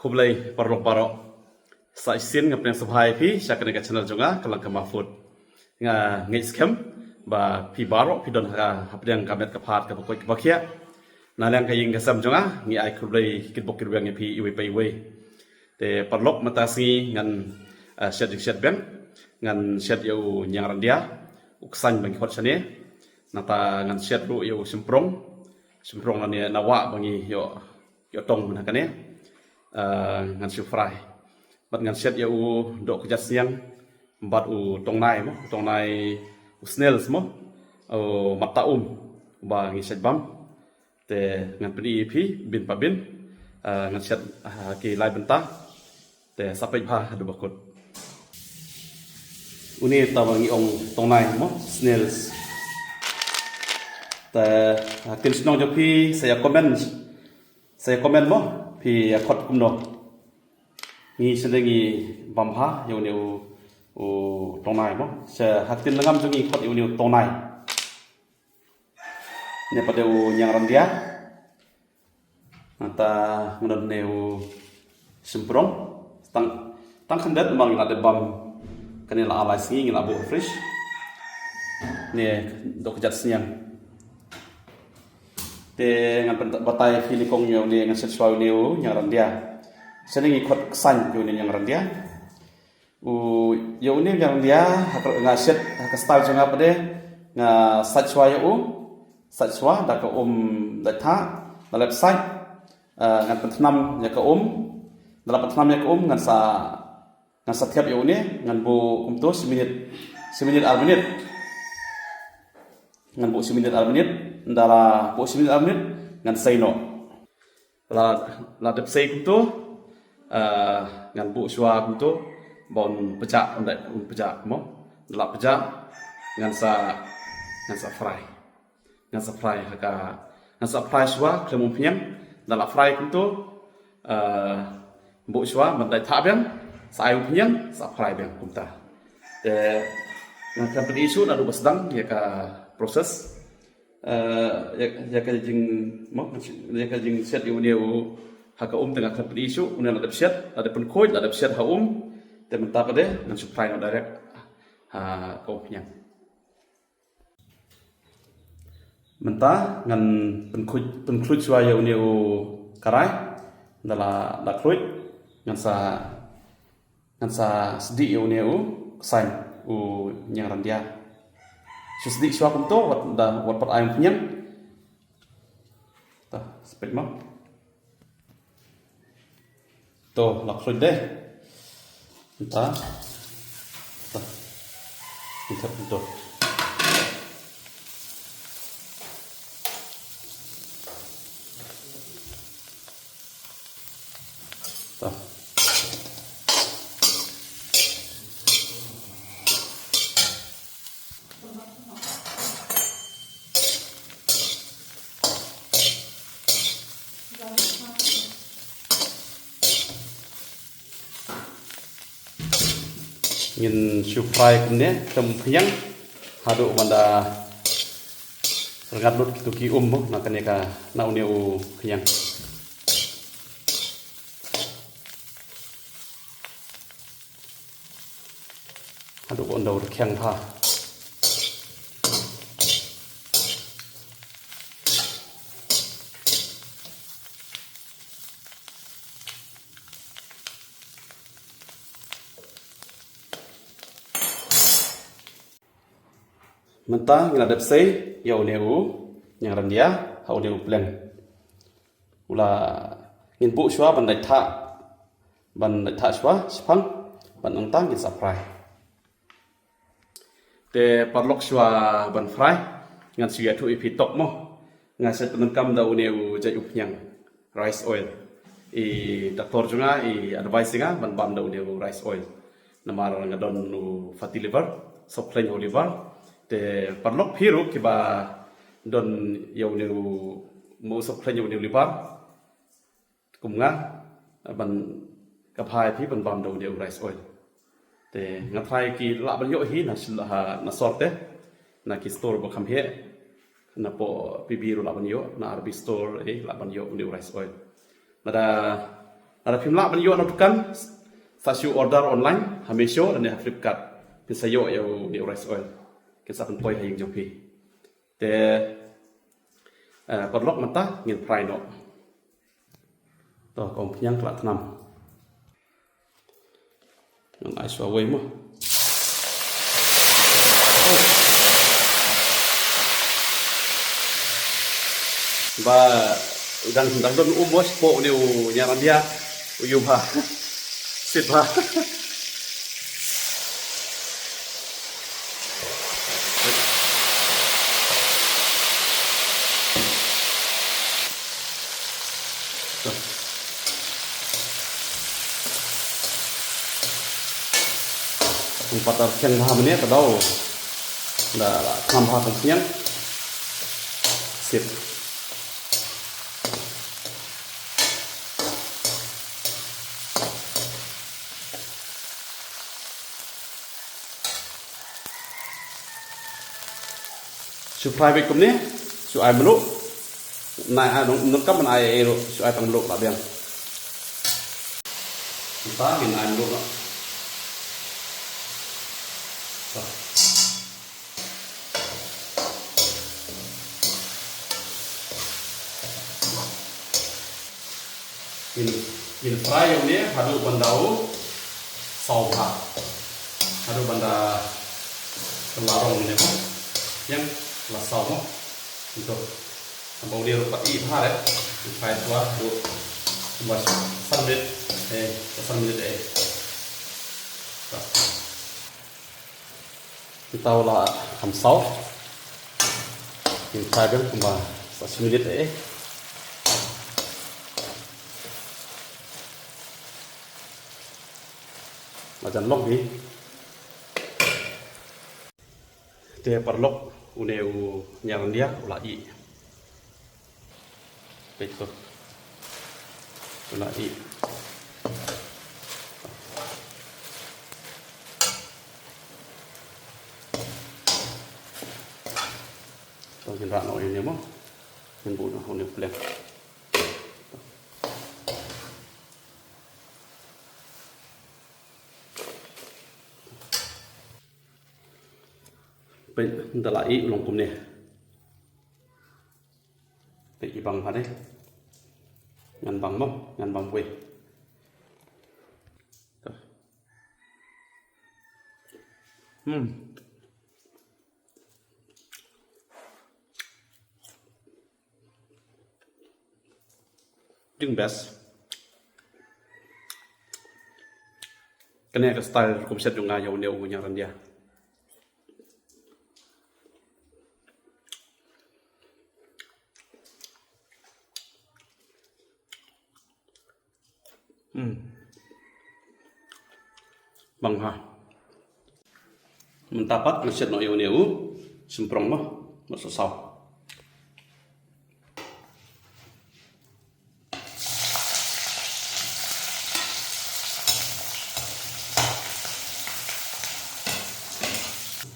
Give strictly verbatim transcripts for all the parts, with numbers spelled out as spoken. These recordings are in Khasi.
Khublei paralok baroh. Sa shisien nga pdiang sngewbha ïa phi sha kane ka channel jong nga, ka Langkamah Food. Nga ngeit skhem ba phi baroh phi don ha, hapdeng ka met ka phad kaba koit kaba khiah. Na liang ka ïing ka sem jong nga, ngi ai khublei ki kyrpad ki rwiang ïa phi iwei pa iwei. Te paralok, mynta sngi ngan, ah, shet jingshet biang, ngan shet ïa u ñiangryndia, u ksain ba ngi khot shane. Nangta ngan shet ruh ïa u shymprong, shymprong lane nawah ba ngi ïoh ïoh tong mynta kane. Ah, ngan shu fry. Bad ngan shet ïa u doh kjat sniang bad u tongnai mo, tongnai, u snails mo, u matta um ba ngi shet bam. Te ngan pyni ïa phi bin pa bin. Ah, ngan shet, ah, ki lai bynta. Te sa peit bha haduh ba kut. Une te ba ngi ong tongnai mo, snails. Te, ah, kin shnong jong phi sa ïa comment. Sa comment mo, phi ïa khot kumno. Ngi sdang ngi bam bha ïa une u, u tongnai mo. Sa ha ktien longam jong ngi khot ïa une u tongnai. Ne pat u ñiangryndia. Nangta ngan don ne u shymprong. Tang, tang khyndiat namar ngi la dep bam. Kane la ar lai sngi ngi la buh fresh. Ne doh kjat sniang. Te ngan pynta-, batai phi nyngkong ïa une, ngan shet shuwa une u ñiangryndia. Shane ngi khot ksain ïa une ñiangryndia. U, ïa une u ñiangryndia, ha ka, nga shet ha ka style jong nga pat de, nga sait shuwa ïa u, sait shuwa da ka um dait thah, da lep sait, eh, ngan pynthnam ïa ka um, da la pynthnam ïa ka um, ngan sa Ngan sa thiap ïa une, ngan buh kumto shi minit, shi minit ar minit. Ngan buh shi minit ar minit, nda la buh shi minit ar minit, ngan sei noh. La, la dep sei kumto, ah, ngan buh shuwa kumto, ba un pjah, un dei, un pjah mo. La pjah, ngan sa, ngan sa fry. Ngan sa fry ha ka, ngan sa fry shuwa khlem umphniang, da la fry kumto, eh, buh shuwa, ban dei thah biang, sa ai umphniang, sa fry biang kumta. Te, ngan khlem pyni shuh naduh ba sdang ïa ka process. Eh, ïa, ïa ka jing, mo, ïa ka jingshet ïa une u, ha ka um te ngan khlem pyni shuh, une la dep shet, la dep pynkhuid, la dep shet ha um, te mynta pat de, ngan shu fry noh direct, ha ka umphniang. Mynta ngan pynkhluit, pynkhluit shuwa ïa une u karai. Da la, da khluit, ngan sa, ngan sa sdieh ïa une u ksain, u ñiangryndia. Shu sdieh shuwa kumto, wat da, wat pat ai umphniang. Ta, sa peit mo. To, la khluit de. Mynta. Ta. Mynta, mynta. Ta. Ngin shu fry kumne, khlem phniang, haduh ban da rngat lut kito ki um mo, na kane ka, na une u khñiang. Haduh ba un da rkhiang bha. Mynta ngi la dep sei ïa une u ñiangryndia ha une u pleng. U la, ngin buh shuwa ban dait thah, ban dait thah shuwa shiphang, ban nangta ngin sa fry. Te paralok, shuwa ban fry, ngan shu ïathuh ïa phi tok mo. Nga sa pyndonkam da une u jait u phñiang, rice oil. I doctor jong nga i advice ïa nga ban bam da une u rice oil. Namar nga don u fatty liver, sop khleiñ u liver. Te paralok phi ruh kiba don ïa une u, mo, sop khleiñ ïa une u liver kum nga, ban, ka bha ïa phi ban bam da une u rice oil. Te nga tharai ki lah ban ïoh hi na sha, na sor te, na ki store ba kham heh, na poh P B ruh lah ban ïoh, na R B store eh lah ban ïoh une u rice oil. Lada Lada phim lah ban ïoh na dukan, sa shu order online ha Meesho lane ha Flipkart. Phin sa ïoh ïa u, ïa u rice oil. Kin sa pynpoi ha ïing jong phi. Te, eh, paralok, mynta ngin fry noh. To, ka umphniang ka la thnam. Ngan ai shuwa wei mo. Ba dang, dang don um mo, shapoh une u ñiaryndia u ïu bha. Sit bha. Kum pat da rkhiang bha mynne ka daw. Da la thnam bha ka umphniang. Sip. Shu fry beit kumne, shu ai mluh. Nai, ai, nong, nongkam ban ai ei ruh, shu ai tang mluh la biang. Mynta ngin ai mluh noh. Ngin, ngin fry ïa une haduh ban da u saw bha. Haduh ban da ka la rong ïa une mo. Ïa ka la saw mo. Nto. Haba une ruh pat ih bha re. Ngin fry shuwa haduh kumba san minit. Eh, san minit eh. Mynta u la kham saw. Ngin fry biang kumba sa shi minit eh. La jan long hi. Te paralok, une u ñiaryndia u la ih. Peit to. U la ih. To ngin rah noh ïa une mo. Ngin buh noh ïa une u pliang. Peit, da la ih u long kumne. Peit, i bang ha dei. Ngan bang mo, ngan bang bwe. Hmm. Ding best. Kane ka style rukom shet jong nga ïa une u ñiaryndia. Hmm. Bang ha. Mynta pat ngan shet noh ïa une u shymprong mo, mo saw saw.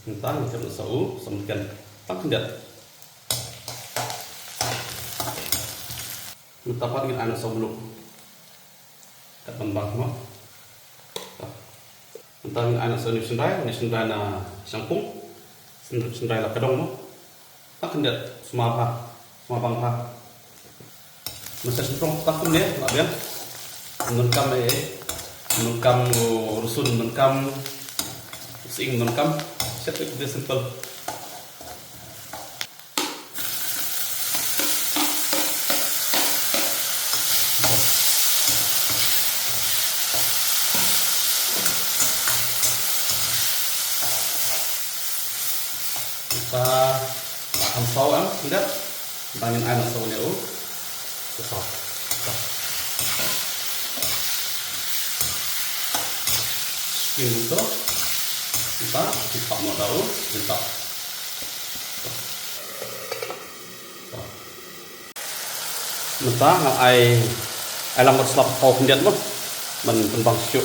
Mynta ngan shet noh sa u samrken tang khyndiat. Mynta pat ngin ai noh sa u mluh. Kat ban bang mo. Mynta ngin ai noh sa une u shynrai, une u shynrai na shangpung. Shyn-, shynrai la ka dong mo. Tang khyndiat, sma bha, sma bang bha. Mynta shynrai tang kumne la biang. Nongkam eh, nongkam u rsun, nongkam u sying, nongkam. Shet, very simple. Ka kham saw em, nda. Ba ngin ai na saw ne u. Ka saw. Skin to. Kita, kita mau tahu, kita. Mynta nga ai, ai lang ban slap phew khyndiat mo. Ban pynbang shuh.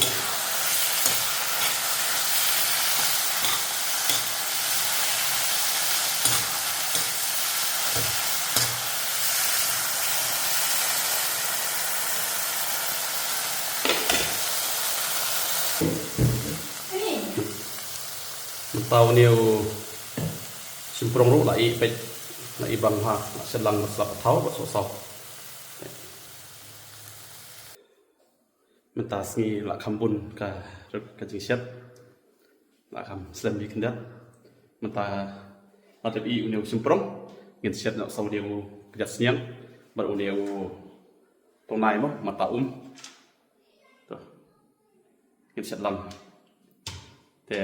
Mynta une u shymprong ruh la ih peit, la ih bang ha, la shet lang bad sla pathaw bad sohsaw. Mynta sngi la kham bun ka, ka jingshet. La kham slem ïa khyndiat. Mynta la dep ih une u shymprong, ngin shet noh sa une u kjat sniang bad une u tongnai mo, mata um. To. Ngin shet lang. Te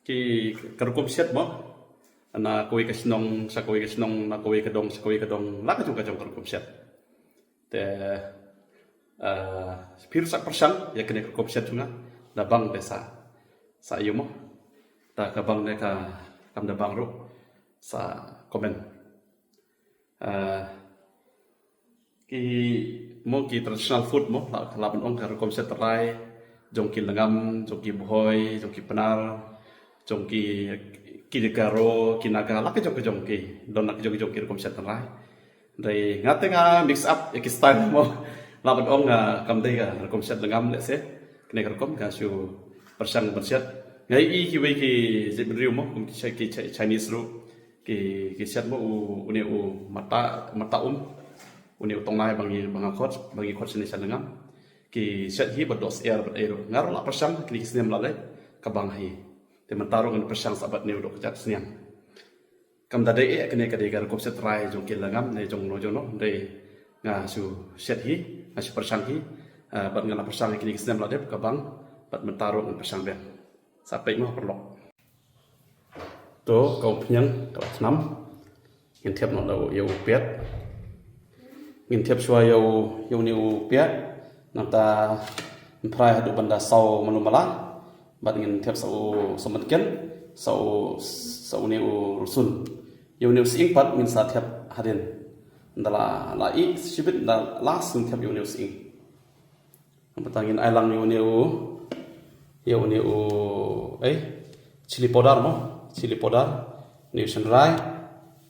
ki, ka rukom shet mo, na kawei ka shnong sha kawei ka shnong, na kawei ka dong sha kawei ka dong, la ka jong ka jong ka rukom shet. Te, eh, phi ruh sa pyrshang ïa kane ka rukom shet jong nga, da bang de sa, sa ïoh mo. Da ka bang de ka, kam da bang ruh, sa comment. Eh, ki mo, ki traditional food mo, la, la ban ong ka rukom shet tynrai jong ki Lyngngam, jong ki Bhoi, jong ki Pnar, jong ki, ki Garo, ki Naga, la ka jong ka jong ki, don la ka jong ka jong ki rukom shet tynrai. Dei nga te nga mix up ïa ki style mo. La ban ong, ah, kam dei ka rukom shet Lyngngam lehse. Kane ka rukom nga shu pyrshang ban shet. Nga ïohi kiwei ki jaitbynriew mo, kum ki Chi-, ki Chi-, Chinese ruh. Ki, ki shet mo u, une u mata, mata um. Une u tongnai ba ngi, ba nga khot, ba ngi khot shane sha Lyngngam. Ki shet hi bad doh syiar bad ei ruh. Nga ruh la pyrshang, kine ki snem la leit, ka bang hi. Te mynta ruh ngan pyrshang sa bad une u doh kjat sniang. Kam da dei eh, kane ka dei ka rukom shet tynrai jong ki Lyngngam ne jong no jong no, dei nga shu shet hi, nga shu pyrshang hi, eh, bad nga la pyrshang hi kine ki snem la dep ka bang, bad mynta ruh ngan pyrshang biang. Sa peit mo paralok. To, ka umphniang ka la thnam. Ngin thep noh da u, ïa u piat. Ngin thep shuwa ïa u, ïa une u piat. Nangta ngin phrai haduh ban da saw malu mala. Bad ngin thep sa u, sa u mynken, sa u, sa une u rsun. Ïa une u sying pat ngin sa thep hadien. Nda la, la ih shibit nda last ngin thep ïa une u sying. Mynta ngin ai lang ïa une u, ïa une u, eh, chili powder mo, chili powder, une u shynrai,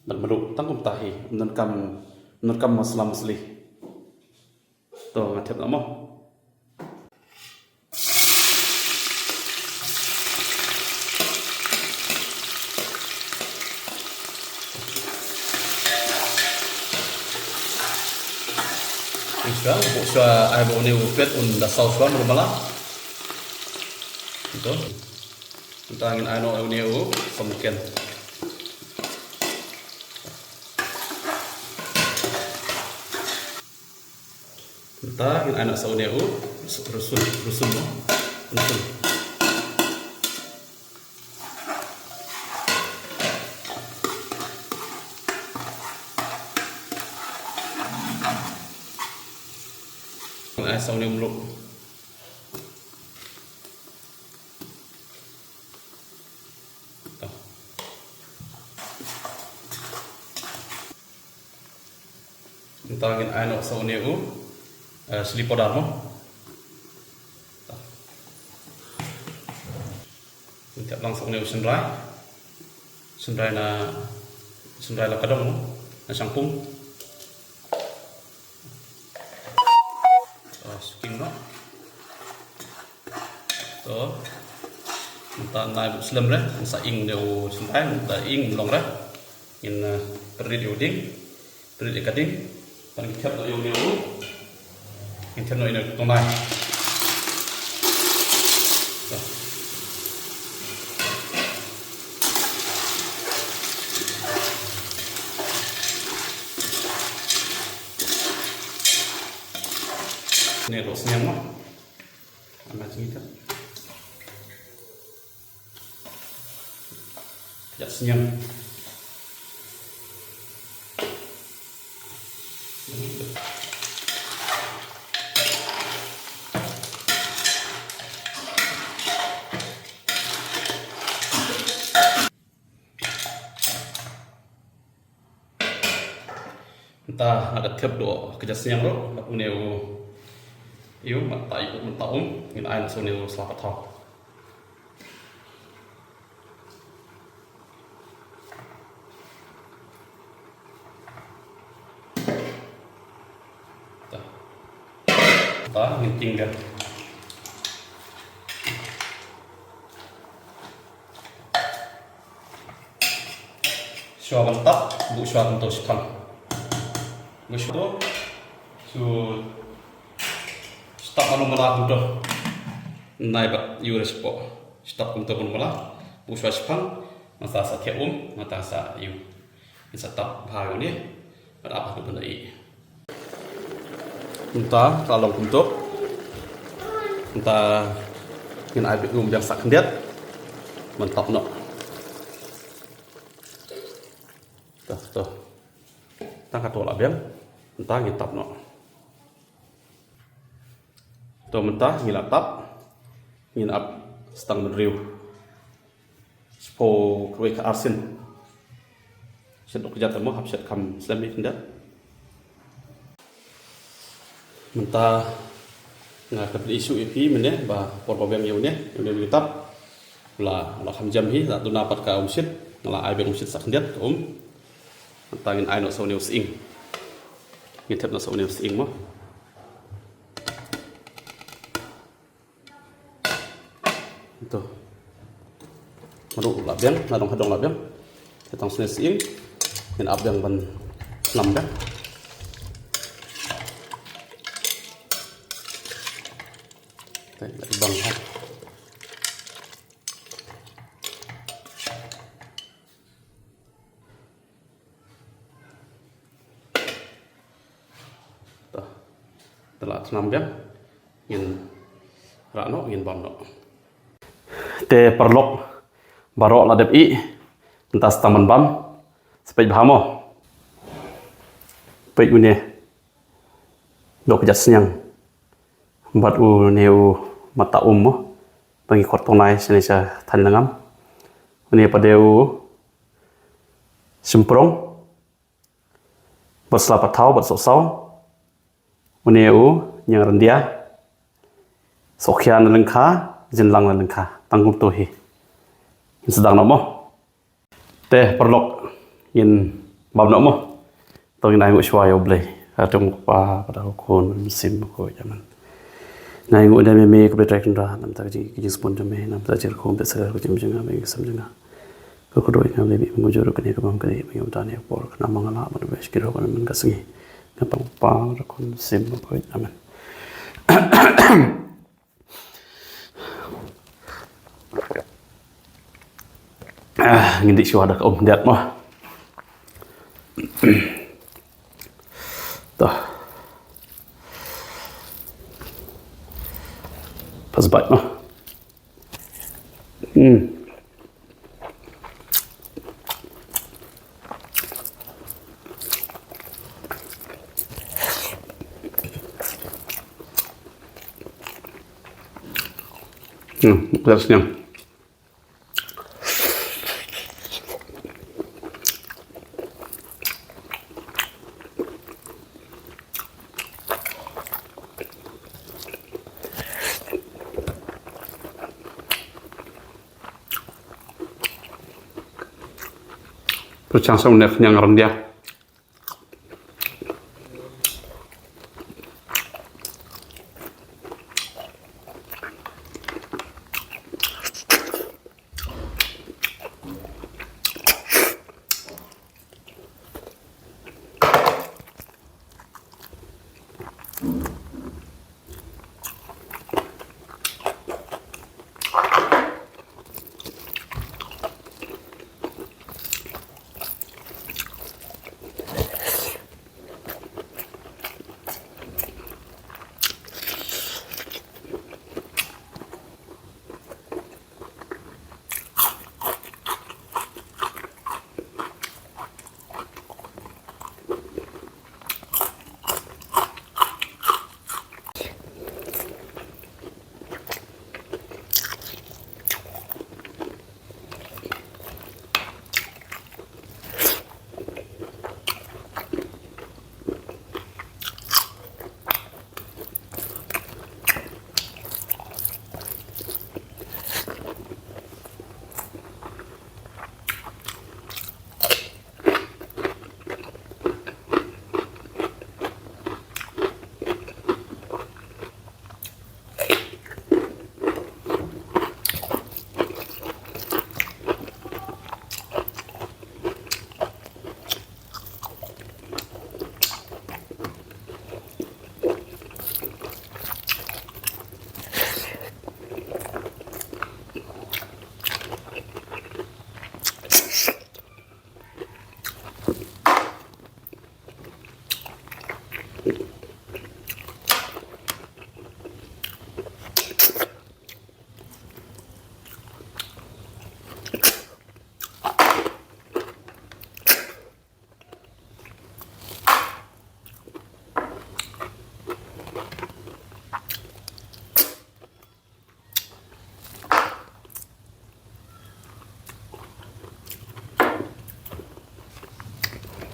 bad mluh, tang kumta hi, ym donkam, ym donkam masala masli. To, nga thep noh mo. Shuwa, buh shuwa ai ba une u piat un da saw shuwa malu mala. Ito. Mynta ngin ai noh une u sa mynken. Mynta ngin ai noh sa une u rus-, rusun, rusun mo. Rusun. Ngin ai sa une u mluh. Mynta ngin ai noh sa une u, eh, chili powder mo. Ngin thep lang sa une u shynrai. Shynrai na, shynrai la ka dong mo. Na shangpung. Ah, suking noh. To. Mynta nai buh slem re, sa ing de u shynrai, mynta ing long re. Ngin, eh, pyrrit ïa u ding, pyrrit ïa ka ding. Ngin thep noh ïa u, ngin thep noh ïa u tongnai. To. Une u doh sniang mo. Ana jingit. Kjat sniang. Mynta nga da thep doh kjat sniang ruh, bad une u, ïa u mata, ïa u mata um, ngin ai noh sa une u sla pathaw. Mynta. Mynta ngin tieng biang. Shuwa ban tap, buh shuwa kumto shipang. Buh shuwa to, shu tap mano mala kumto. Nai bat ïu re shapoh. Shu tap kumto mano mala, buh shuwa shipang, mynta sa thiah um, mynta sa ïu. Ngin sa tap bha ïa une, bad ap ha ka bynta i. Mynta ka long kumto. Mynta ngin ai biang sa khyndiat. Ban tap noh. Toh, toh. Tang kato la biang. Mynta ngin tap noh. To mynta ngin la tap. Ngin ap stang bynriew. Shiphew kawei ka arsien. Shet dok kjat mo, hap shet kham slem ïa khyndiat. Mynta nga ka pynïasoh ïa phi mynne ba por ba biang ïa une, ïa une u tap. La, la kham jam hi, la duna pat ka umshit, nga la ai biang umshit sa khyndiat ka um. Mynta ngin ai noh sa une u sying. Ngin thep noh sa une u sying mo. To. Mano la biang, nadong hadong la biang. Te tang sne sying. Ngin ap biang ban thnam biang. Te la bang ha. To. Te la thnam biang. Ngin rah noh, ngin bam noh. Te paralok baroh la dep ih. Mynta sa tang ban bam. Sa peit bha mo. Peit une. Dok kjat sniang. Bad une u mata um mo. Ba ngi khot tongnai shane sha thaiñ Lyngngam. Une pat de u shymprong. Bad sla pathaw, bad sohsaw. Une u ñiang ryndia. Sohkhia na lyngkha, jynlang na lyngkha. Tang kumto hi. Ngin sdang noh mo. Te paralok ngin bam noh mo. To ngin ai nguh shuwa ïa U Blei. Ha kyrteng U Kpa, bad U Khun, bad U Mynsiem Bakhuid. Amen. Nga ai nguh ïa me, me ko Blei Trai Kynrad, namar ka jing, ka jingsbun jong me, namar ka jingkhum bad sagar ka jingim jong nga, me ka sem jong nga. Ko kyrdoh ïa nga, Blei, bad me ngujor kane ka bam kane, me ngam dan ïa ka por, khnang ba nga lah ban beh ki rok, amen, ka sngi. Kyrteng U Kpa, bad U Khun, Mynsiem Bakhuid. Amen. Ah, ngin dih shuwa da ka um diat mo. Toh. Pas bait mo. Hmm. Hmm, pedas sniang. Pyrshang sa une khñiang ryndia.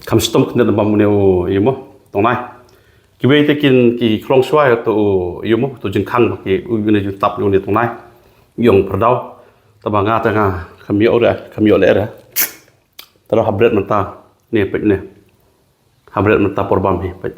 Kam stom khyndiat bam une u ïa mo, Tongnai. Kiwei te kin ki khlong shuwa ïa to u ïa mo, to jingkhang ba ki u ne jingtap ïa une Tongnai. Ïong pyrdaw. Taba nga ta nga kam ïoh re, kam ïoh le re. Tara ha bret mynta ne pek ne. Ha bret mynta por bam hi pek.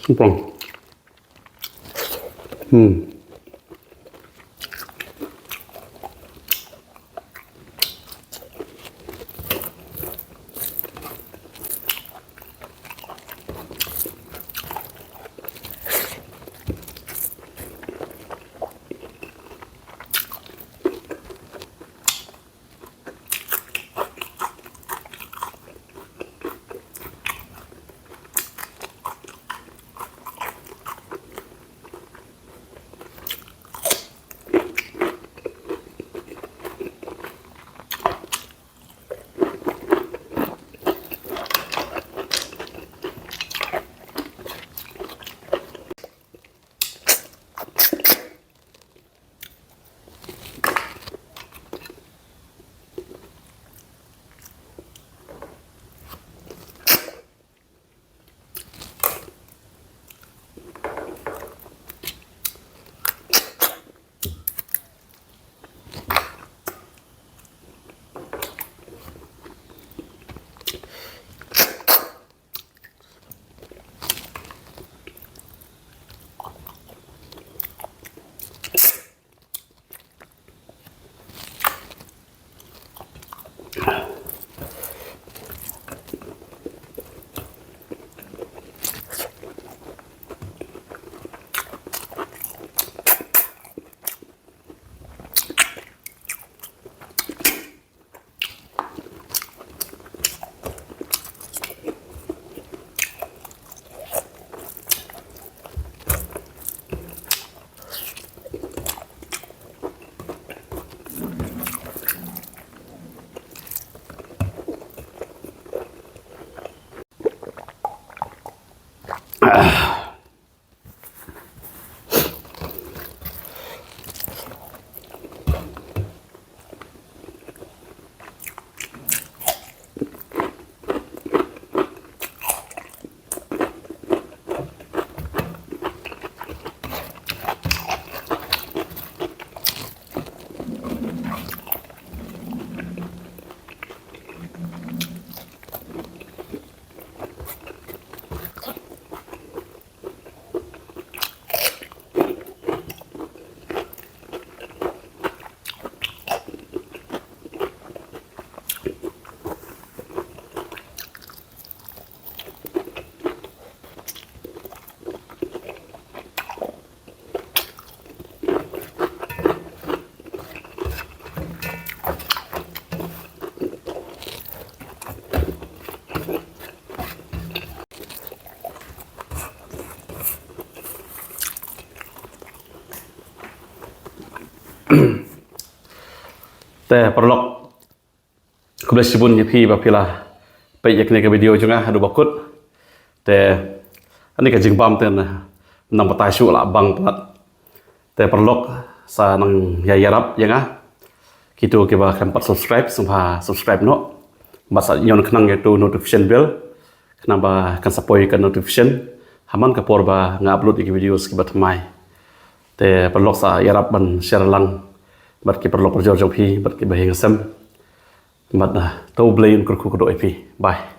Simpang. Hmm. Te paralok, khublei shibun ïa phi ba phi la peit ïa kane ka video jong nga haduh ba kut. Te ani ka jingbam te nang batai shuh la bang palat. Te paralok, sa nang ïa ïarap ïa nga, kito kiba khlem pat subscribe, sngewbha subscribe noh. Bad sa ñion khnang ïa uto u notification bell, khnang ba kan sa poi ka notification ha man ka por ba nga upload ïa ki videos kiba thymmai. Te paralok, sa ïarap ban share lang bad ki paralok parajor jong phi bad kiba ïing sem. Bad, ah, to U Blei un kyrkhu kyrdoh ïa phi. Bye.